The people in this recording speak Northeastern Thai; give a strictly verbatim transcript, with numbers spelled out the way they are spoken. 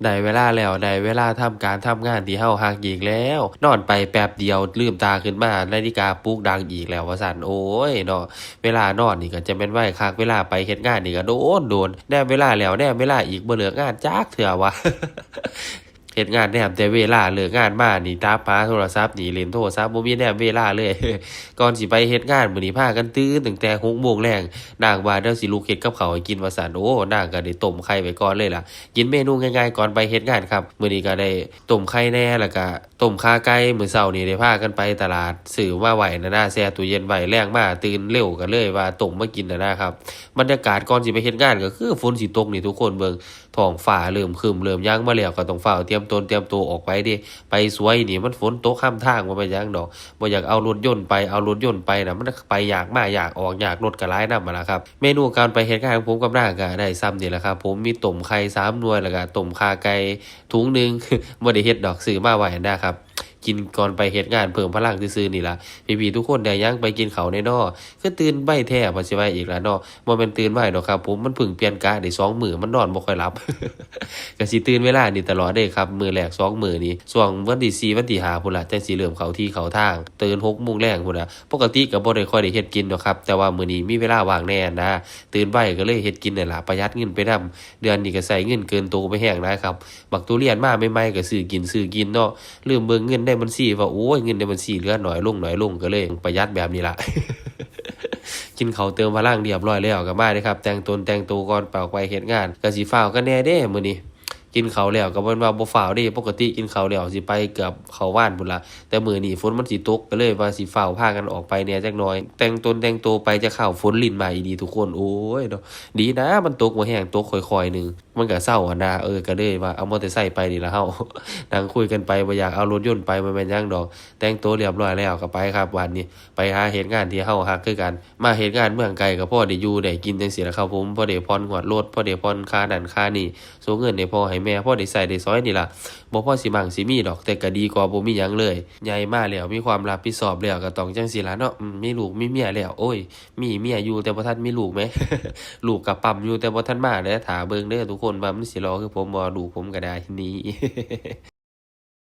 ได้เวลาแล้ว ได้เวลาทำการทำงานที่เฮาฮักอีกแล้ว นอนไปแป๊บเดียวลืมตาขึ้นมา นาฬิกาปลุกดังอีกแล้วว่าซั่น โอ้ยเนาะ เวลานอนนี่ก็จะแม่นไวคัก เวลาไปเฮ็ดงานนี่ก็โดนโดน แนมเวลาแล้วแนมเวลาอีก บ่เลิกงานจักเทื่อวะ เฮ็ดงานแนมแต่เวลา เลิกงานมานี่จับหาโทรศัพท์นี่ เล่นโทรศัพท์ บ่มีแนมเวลาเลย ก่อนสิไปเฮ็ดงานมื้อนี้ พากันตื่นตั้งแต่หกโมงแลง นางว่าเดี๋ยวสิลุกเฮ็ดกับข้าวให้กินว่าซั่น โอ้ นางก็ได้ต้มไข่ไว้ก่อนเลยล่ะ กินเมนูง่ายๆก่อนไปเฮ็ดงานครับ มื้อนี้ก็ได้ต้มไข่แหน่ แล้วก็ต้มข่าไก่ มื้อเช้านี้ได้พากันไปตลาด ซื้อมาไว้นั่นนะ แช่ตู้เย็นไว้ แลงมาตื่นเร็วก็เลยว่าต้มมากินนั่นนะครับ บรรยากาศก่อนสิไปเฮ็ดงานก็คือฝนสิตกนี่ทุกคนเบิ่ง ท้องฟ้าเริ่มครึ้มเริ่มหยังมาแล้ว ก็ต้องฟ้าวเตรียมตนเตรียมตัวออกไปเด้ ไปสวยนี่มันฝนตกคำทาง บ่แม่นหยังดอก บ่อยากเอารถยนต์ไป เอารถยนต์ไปน่ะ มันไปยากมายาก ออกยาก รถก็หลายนำหั้นล่ะครับ เมนูการไปเฮ็ดงานของผมกับนางก็ได้ส่ำนี่ล่ะครับผม มีต้มไข่สามหน่วย แล้วก็ต้มข่าไก่ถุงหนึ่ง บ่ได้เฮ็ดดอก ซื้อมาไว้นะครับ กินก่อนไปเฮ็ดงานเพิ่มพลังซื่อๆนี่ล่ะ พี่ๆทุกคนได้หยังไปกินข้าวแหน่น้อ คือตื่นไวแท้ ว่าสิว่าอีกล่ะเนาะ บ่แม่นตื่นไวดอกครับผม มันเพิ่งเปลี่ยนกะได้สองมื้อ มันนอนบ่ค่อยหลับ ก็สิตื่นเวลานี้ตลอดเด้ครับ มื้อแรกสองมื้อนี้ ช่วงวันที่สี่ วันที่ห้าพุ้นล่ะ จั่งสิเริ่มเข้าที่เข้าทาง ตื่นหกโมงแลงพุ้นน่ะ ปกติก็บ่ได้ค่อยได้เฮ็ดกินดอกครับ แต่ว่ามื้อนี้มีเวลาว่างแหน่นะ ตื่นไวก็เลยเฮ็ดกินนั่นล่ะ ประหยัดเงินไปนำ เดือนนี้ก็ใช้เงินเกินโตไปแฮงหลายครับ บักทุเรียนมาใหม่ๆก็ซื้อกิน ซื้อกินเนาะ ลืมเบิ่งเงินในบัญชีว่า โอ้ย เงินในบัญชีเหลือน้อยลง น้อยลง ก็เลยประหยัดแบบนี้ล่ะ กินข้าวเติมพลังเรียบร้อยแล้วก็มาเด้อครับ แต่งตนแต่งตัวก่อนไปออกไปเฮ็ดงาน ก็สิฟ้าวกันแหน่เด้มื้อนี้ กินข้าวแล้วก็บ่แม่นว่าบ่ฟ้าวเด้ ปกติกินข้าวแล้วสิไปเกือบเข้าบ้านพุ้นล่ะ แต่มื้อนี้ฝนมันสิตก ก็เลยว่าสิฟ้าวพากันออกไปแหน่จักหน่อย แต่งตนแต่งตัวไปจะเข้า ฝนรินมาอีหลีทุกคน โอ้ยเนาะ ดีนะมันตกบ่แฮง ตกค่อยๆหนึ่ง มันก็เซาหั้นนะ เออ ก็เลยว่าเอามอเตอร์ไซค์ไปนี่ล่ะเฮา นั่งคุยกันไป บ่อยากเอารถยนต์ไป บ่แม่นหยังดอก แต่งตัวเรียบร้อยแล้วก็ไปครับ บัดนี้ไปหาเฮ็ดงานที่เฮาฮักคือกัน มาเฮ็ดงานเมืองไกลก็พอได้อยู่ได้กินจั่งซี้ล่ะครับผม พอได้ผ่อนงวดรถ พอได้ผ่อนค่านั่นค่านี่ ส่งเงินให้พ่อให้แม่ พอได้ใช้ได้สอยนี่ล่ะ บ่พอสิมั่งสิมีดอก แต่ก็ดีกว่าบ่มีหยังเลย ใหญ่มาแล้วมีความรับผิดชอบแล้วก็ต้องจั่งซี้ล่ะเนาะ อืม มีลูกมีเมียแล้ว โอ้ย มีเมียอยู่แต่บ่ทันมีลูกแหม ลูกก็ปั๊มอยู่แต่บ่ทันมาเด้อ ถ้าเบิ่งเด้อทุกคนว่ามันสิหล่อคือผมบ่ ลูกผมก็ได้ นี่